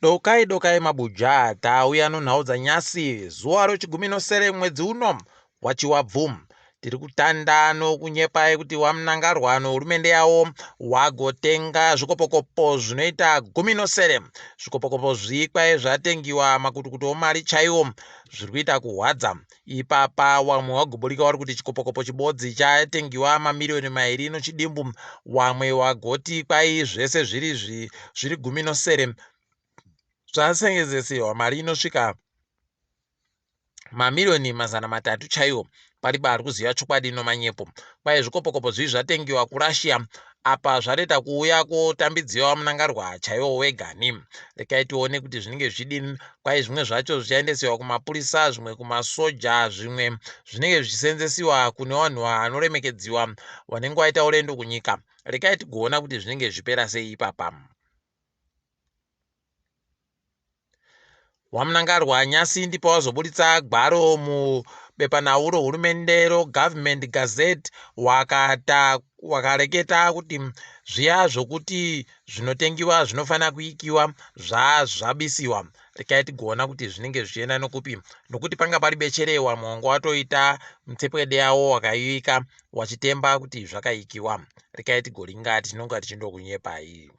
Dokai dokai mabuja tauya nonhau dzanyasi zuva rochigumi nosere mwedzi uno waChiwabvu. Tiri kutanda nokunyepa ekuti waMnangarwa nohurumende yawo wagotenga zvikopokopo zvinoita 16. Zvikopokopo zvikwai zvatengiwa makutukutu omari chaiwo zviri kuita kuhwadza. Ipapa wamwe wagoburika wari kuti chikopokopo chibodzi chatengiwa mamiriyoni mairi nochidimbu, wamwe wagoti kwai zvese zviri zviri 16 zvasengezesiwa mari inosvika mamiriyoni 300 chaiwo. Pariba ari kuziva chokwadi nomanyepo. Kwai zvikopokopo zvii zvatengiwa kuRussia apa zvareta kuuya kotambidziwa Mnangarwa chaiwo wegani. Rekai tione kuti zvinenge zvichidini. Kwai zvimwe zvacho zvichaendesiwa kumapurisa, zvimwe kumasoja, zvimwe zvinenge zvichisenzesiwa kune vanhu vanoremekedziwa vanenge vaita urendo kunyika. Rekai tigoona kuti zvinenge zvichipera sei ipapa. WaMnangarwa nyasi ndipo wazoburitsa gwaro mubepanhau rohurumende roGovernment Gazette wakata wakareketa kuti zviya zvokuti zvinotengiwa zvinofanira kuikiwa zvazvabisiwa. Rekai tigoona kuti zvinenge zvichienda nokupi nokuti panga pari becherewa mwongo watoita mutsepwede yawo wakaivika wachitemba kuti zvakaikiwa. Rekai tigoringa tinonga tichindokunyepai.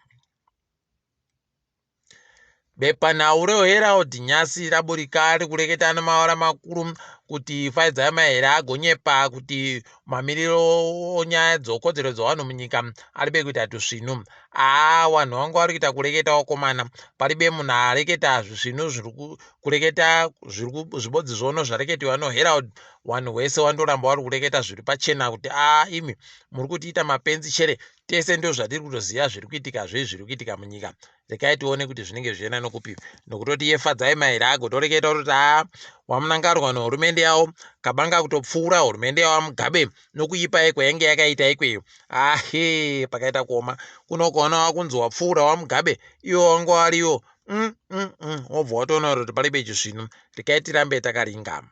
Bepanhau reHerald nhasi raburika rikureketa nemavara makuru kuti Faidzai Mahere agonyepa kuti mamiriro onyaya dzokodzero dzevanhu munyika aribe kuita tusvinu. Haa vanhu vangu vari kuita kureketa wakomana paribe munhu areketa zvisvinu zviri kureketa zvibodzi zvono zvareketiwa noHerald vanhu wese wandoramba wari kureketa zviri pachena kuti aa imi muri kutiita mapenzi chere tese ndozvatiri kutoziva zviri kuitika zvei zviri kuitika munyika. Rekai tione kuti zvinenge zvichienda nokupi nokutoti yeFadzai Mahere agotoreketa kutoti haa waMnangarwa nehurumende yavo kabanga kutopfuura hurumende yawaMugabe nokuipa ikwainge yakaita ikweyo. Ahe pakaita kuoma kunokuona wakunzi wapfuura waMugabe iwo wanga wariwo wobva watoona kuti paribe chisvinu. Rekai tirambe takaringa.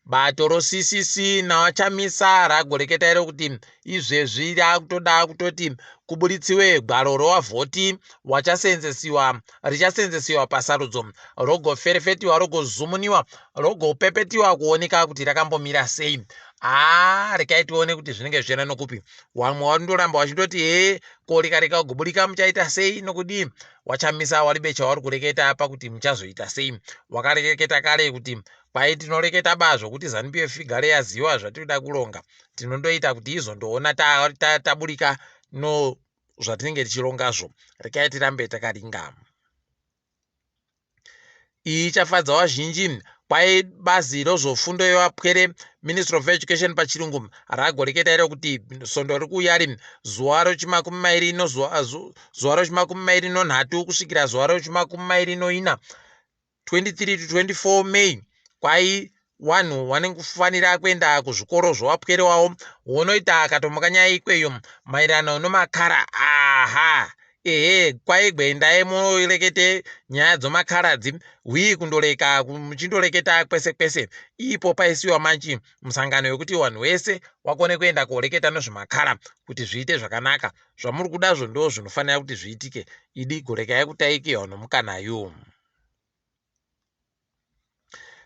Bato roCCC naVaChamisa ragoreketa iro kuti izvezvi rakutoda kutoti kuburitsiwe gwaro rewavhoti wachasenzesiwa richasenzesiwa pasarudzo rogoferefetiwa rogozumuniwa rogopepetiwa kuoneka kuti rakambomira sei. Haa rekai tione kuti zvinenge zvichienda nokupi. Wamwe vanondoramba vachindoti hee ko rikarega kugoburika muchaita sei nokudii. WaChamisa waribe chauri kureketa apa kuti muchazoita sei. Wakareketa kare kuti kwai tinoreketa ba zvokuti Zanu PF igare yaziva zvatinoda kuronga. Tinondoita kuti izondoona taburika ta, ta no zvatinenge tichirongazvo. Rekai tirambe takaringa. Iyi ichafadza vazhinji. Kwai bazi rozvofundo yevapwere, Ministry of Education pachirungu, ragoreketa iro kuti svondo riri kuuya ri zuva rechimakumi mairi nozuva zuva rechimakumi mairi nonhatu kusvikira zuva rechimakumi mairi noina 23 to 24 May kwai wanhu wanenge kufanira kuenda kuzvikoro zvowapwere wawo wonoita akatomuka nyaya ikweyo maererano nomakara aha ehe kwaigwe endai murekete nyaya dzomakaradzi hwii kundoreka muchindoreketa kwese kwese ipo paisiwa manji musangano wekuti wanhu wese wakone kuenda koreketa nozvemakara kuti zviite zvakanaka zvamuri kudazvo ndo zvinofanira kuti zviitike idi gorekai kutaikiwa nomukanayo.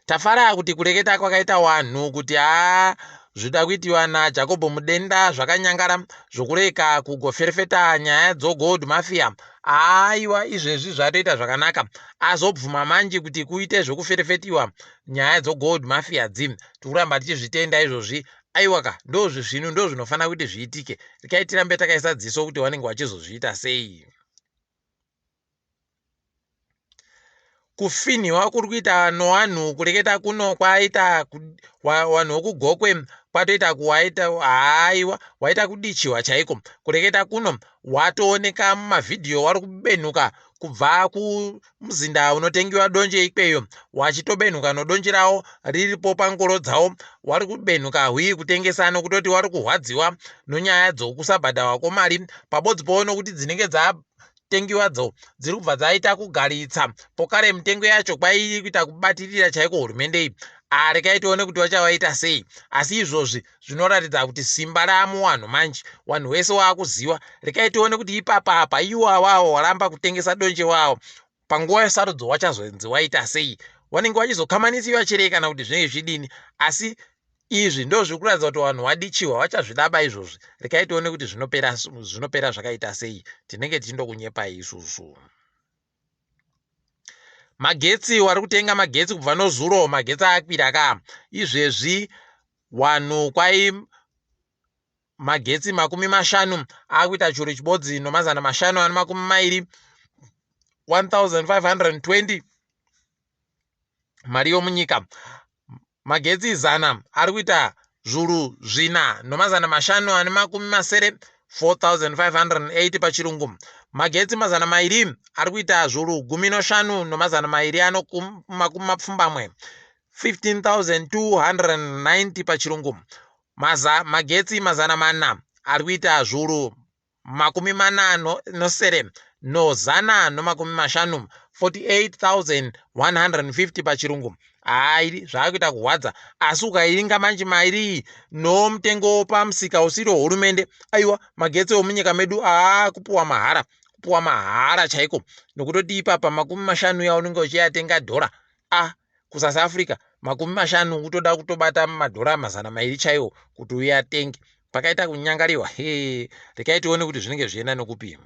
Tafara kuti kureketa kwakaita wanhu kuti haa zvida kuitiwa naJacob Mudenda zvakanyangara zvokureka kugoferefeta nyaya dzogold mafia. Aiwa izvezvi zvatoita zvakanaka. Azobvuma manje kuti kuite zvokuferefetiwa nyaya dzogold mafia dzi. Tikuramba tichizvitenda izvozvi. Aiwa ka ndozvisvinu ndozvinofanira kuti zviitike. Rekai tirambe takaisa dziso kuti vanenge vachizozviita sei. Kufinhiwa kuri kuita nowanhu kureketa kuno kwaita wanhu wokugokwe kwatoita kuwaita haiwa waita kudichiwa chaiko kureketa kuno watooneka mumavhidhiyo wari kubenhuka kubva kumuzinda unotengiwa donje ikweyo wachitobenhuka nodonje rawo riripo pangoro dzawo wari kubenhuka hwii kutengesa nokutoti wari kuhwadziwa nonyaya dzokusabhadharwa kwomari pabodzi powo nokuti dzinenge dza tengiwa dzo dziri kubva dzaita kugaritsa pokare mitengo yacho kwairi kuita kubatirira chaiko hurumende iyi. Ah, rekai tione kuti vachavaita sei. Asi izvozvi zvinoratidza kuti simba raamuwanhu manje, wanhu wese waakuziwa. Rekai tione kuti ipapa apa iwo awawo waramba kutengesa donje wawo panguva yesarudzo wachazonzi waita sei. Wanenge wachizokamanisiwa chere kana kuti zvinenge zvichidini. Asi izvi ndozviri kuratidza kuti vanhu wadichiwa vachazvidaba izvozvi. Rekai tione kuti zvinopera zvinopera zvakaita sei. Tinenge tichindokunyepai isusu. Magetsi wari kutenga magetsi kubva nozuro magetsi akwira ka izvezvi wanhu kwai magetsi 50 akuita churu chibodzi nomazana mashanu ane 20 1520 mari yomunyika. Magetsi zana ari kuita zvuru zvina nomazana mashanu ane 70, 4580 pachirungu. Magetsi 200 ari kuita zvuru gumi noshanu nomazana mairi ano 80, 15290 pachirungu. Magetsi 400 ari kuita zvuru 47 nozana nomakumi mashanu, 48150 pachirungu. Hayi, zvaakuita kuhwadza, asi ukairinga manje mairi iyi nomutengo pamusika usiri wehurumende, aiwa, magetsi omunyika medu aakupuwa mahara, kupuwa mahara chaiko, nokutoti ipapa 50 yaunenge uchiyatenga dhora a kuSouth Africa 50 kutoda kutobata madhora 200 chaiwo kuti uyatenge. Pakaita kunyangariwa he. Rekai tione kuti zvinenge zvichienda nokupi.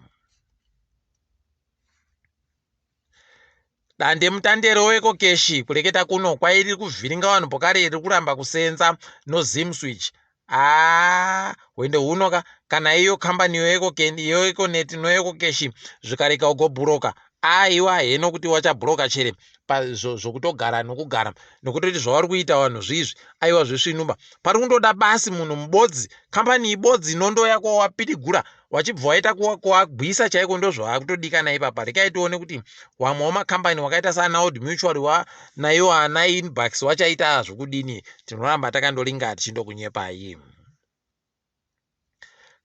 Dandemutande roEcoCash kureketa kuno kwairi kuvhiringa vanhu pokare riri kuramba kusenza noZimswitch. Haa, hwendo huno ka kana iyo kambani yoEconet noEcoCash zvikareka ugobhuroka, aiwa heno kuti wachabhuroka chere zvokutogara nokugara, nokutoti zvavari kuita vanhu zvizvi aiwa zvisvinuba. Pari kundoda basi munhu mubodzi, kambani ibodzi inondoya kwawapidigura wachibva waita kuwagwisa chaiko, ndozvavakutodikana ipapa. Rekai tione kuti wamwe wamakambani wakaita saana Old Mutual wa naiwo ana Inbucks wachaita zvokudini. Tinoramba takandoringa tichindokunyepai.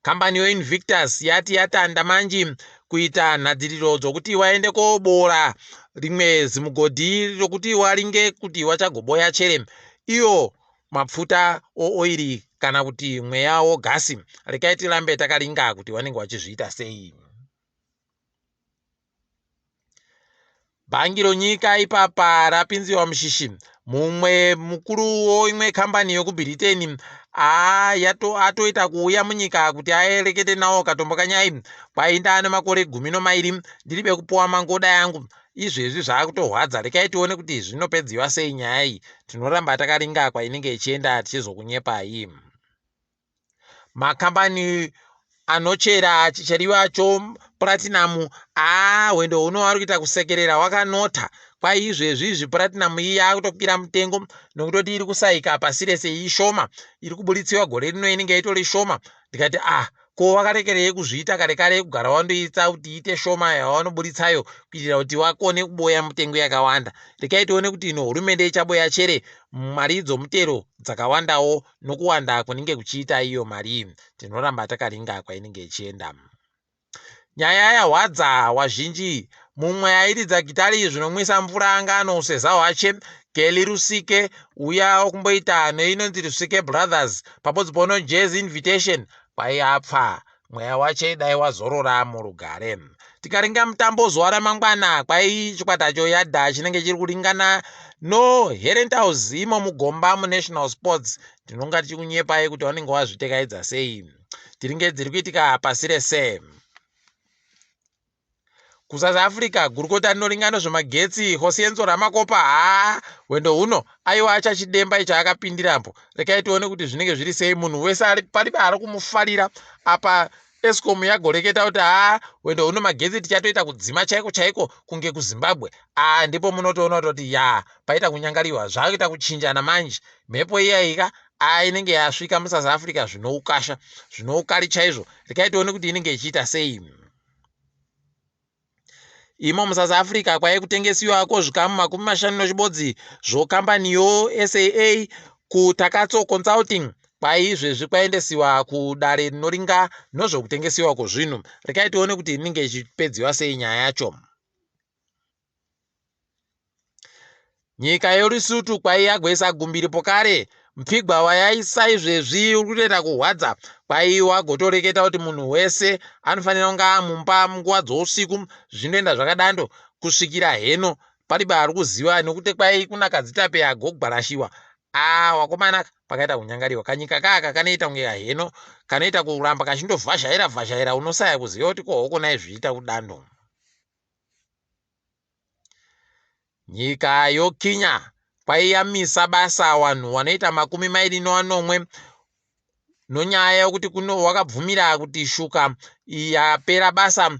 Kambani yoInvictus yati yatanda manji kuita nhadziriro dzokuti waende koboora rimwe zimugodhi rokuti waringe kuti wachagoboya chere iyo mapfuta ooiri kana kuti mweya wogasi. Rekai tirambe takaringa kuti wanenge wachizviita sei. Bhangi ronyika ipapa rapinziwa mushishi. Mumwe mukuru woimwe kambani yokuBhiriteni atoita kuuya munyika kuti aerekete nawo katombo kanyai. Kwainda nemakore 12 ndiribe kupuwa mangoda yangu. Izvezvi zvaakutohwadza. Rekai tione kuti zvinopedziwa sei nyaya iyi. Tinoramba takaringa kwainenge ichienda tichizokunyepai. Makambani anochera chicheriwa chopuratinum aa hwendo huno wari kuita kusekerera wakanota. Kwai izvezvi izvi puratinum iyi yakutokwira mutengo nokutoti iri kusaika pasi rese ishoma iri kuburitsiwa gore rino inenge itori shoma. Ndikati ah, ko wakarekerei kuzviita kare kare kugara wandoita kuti iite shoma yawanoburitsayo kuitira kuti wakone kuboya mutengo yakawanda. Rekai tione kuti ino hurumende ichaboya chere mari dzomutero dzakawandawo nokuwanda kunenge kuchiita iyo mari. Tinoramba takaringa kwainenge ichienda. Nyaya yahwadza wazhinji. Mumwe airidza gitari zvinomwisa mvura anga anouseza hwache Kelly Rusike uya okumboita neinonzi Rusike Brothers pabodzi pono Jazz Invitation kwai apfa. Mweya wache dai wazorora murugare. Tikaringa mutambo zuva ramangwana kwai chikwata choYada chinenge chiri kuringana no Herentals imo mugomba muNational Sports. Tinonga tichikunyepai kuti vanenge wazvitekaidza sei. Tiringe dziri kuitika pasi rese. KuSouth Africa gurukota rinoringa nezvemagetsi Kgosientso Ramakopa haa hwendo huno aiwa achachidemba icho akapindirapo. Rekai tione kuti zvinenge zviri sei. Munhu wese ari paribe ari kumufarira apa. Eskom yagoreketa kuti haa hwendo huno magetsi tichatoita kudzima chaiko chaiko kunge kuZimbabwe. Aa ndipo munotoona kutoti ya paita kunyangariwa zvakuita kuchinjana manje. Mhepo iya ika aa inenge yasvika muSouth Africa zvinoukasha zvinoukari chaizvo. Rekai tione kuti inenge ichiita sei. Imo muSouth Africa kwai kutengesiwa kwozvikamu 51 zvokambani yoSAA kuTakatso Consulting kwai izvezvi kwaendesiwa kudare rinoringa nozvokutengesiwa kwozvinhu. Rekai tione kuti inenge ichipedziwa sei nyaya yacho. Nyika yoLesotho kwaiyagoisa gumbiri pokare mpfigwa wayaisa izvezvi uri kutoita kuhwadza kwai wagotoreketa kuti munhu wese anofanira kunge amumba munguva dzousiku zvinoenda zvakadando kusvikira heno pariba ari kuziva nekuti kwai kunaka dzitape agogwarashiwa aa wakomanaka pakaita kunyangariwa kanyika kaka kanoita kunge kaheno kanoita kuramba kachindovhazhaira vhazhaira unosaya kuziva kuti kohoko zviita kudando. Nyika yoKenya kwaiyamisa basa wanhu wanoita 27 nonyaya yokuti kuno wakabvumira kuti shuka yapera basa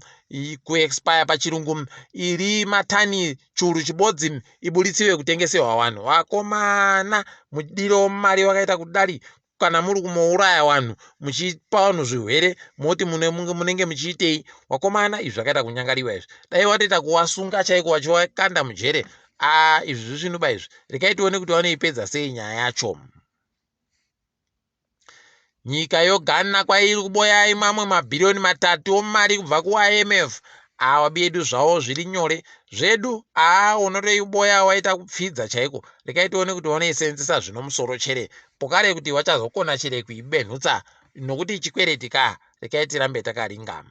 kuexpire pachirungu iri matani churu chibodzi ibuditsiwe kutengeserwa wanhu. Wakomana mudiro wemari wakaita kudari kana muri kumouraya vanhu muchipa vanhu zvirwere moti munenge muchiitei wakomana izvi zvakaita kunyangariwa izvi dai watoita kuwasunga chaiko wachiwakanda mujere a izvi zvisvinuba izvi rekai tione kuti vanoipedza sei nyaya yacho. Nyika yoGhana kwairi kuboya mamwe mabhiriyoni 3 omari kubva kuIMF. Awa bedu zvawo zviri nyore zvedu aa unotoiboya waita kupfidza chaiko rekai tione kuti vanoisenzesa zvino musoro chere pokare kuti vachazokona chere kuibenhutsa nokuti chikwereti ka rekai tirambe takaringa.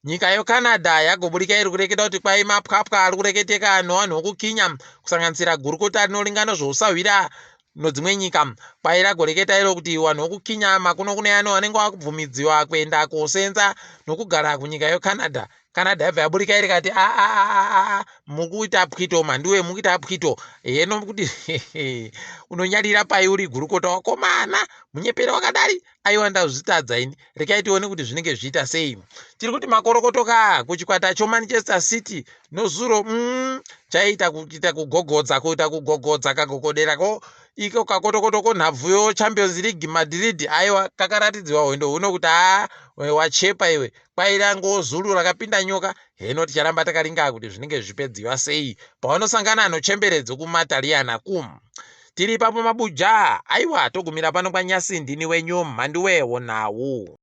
Nyika yoCanada yagoburika iri kureketa kuti kwai mapwapwa ari kureketeka nevanhu vokuKenya kusanganisira gurukota rinoringa nezvousahwira nodzimwe nyika. Kwai ragoreketa iro kuti vanhu vokuKenya makuno kuno yano vanenge vakubvumidziwa kuenda kosenza nokugara kunyika yoCanada. Canada yabva yaburika iri kati a mukuita pwito mhanduwe mukuita pwito heno kuti unonyarira pai uri gurukota wakomana munyepero wakadari aiwa ndazvitadza ini rekai tione kuti zvinenge zvichiita sei. Tiri kuti makorokoto ka kuchikwata choManchester City nozuro chaiita kuita kugogodza kuita kugogodza kagogodera ko iko kakotokoto konhabvu yoChampions League Madrid aiwa kakaratidziwa hwendo huno kuti haa wachepa iwe kwairango zulu rakapinda nyoka heno ticharamba takaringa kuti zvinenge zvichipedziwa sei pavanosangana nochembere dzokumataliyana kum tiri ipapo mabuja aiwa togumira pano kwanyasi ndini wenyu mhanduwe wonhau.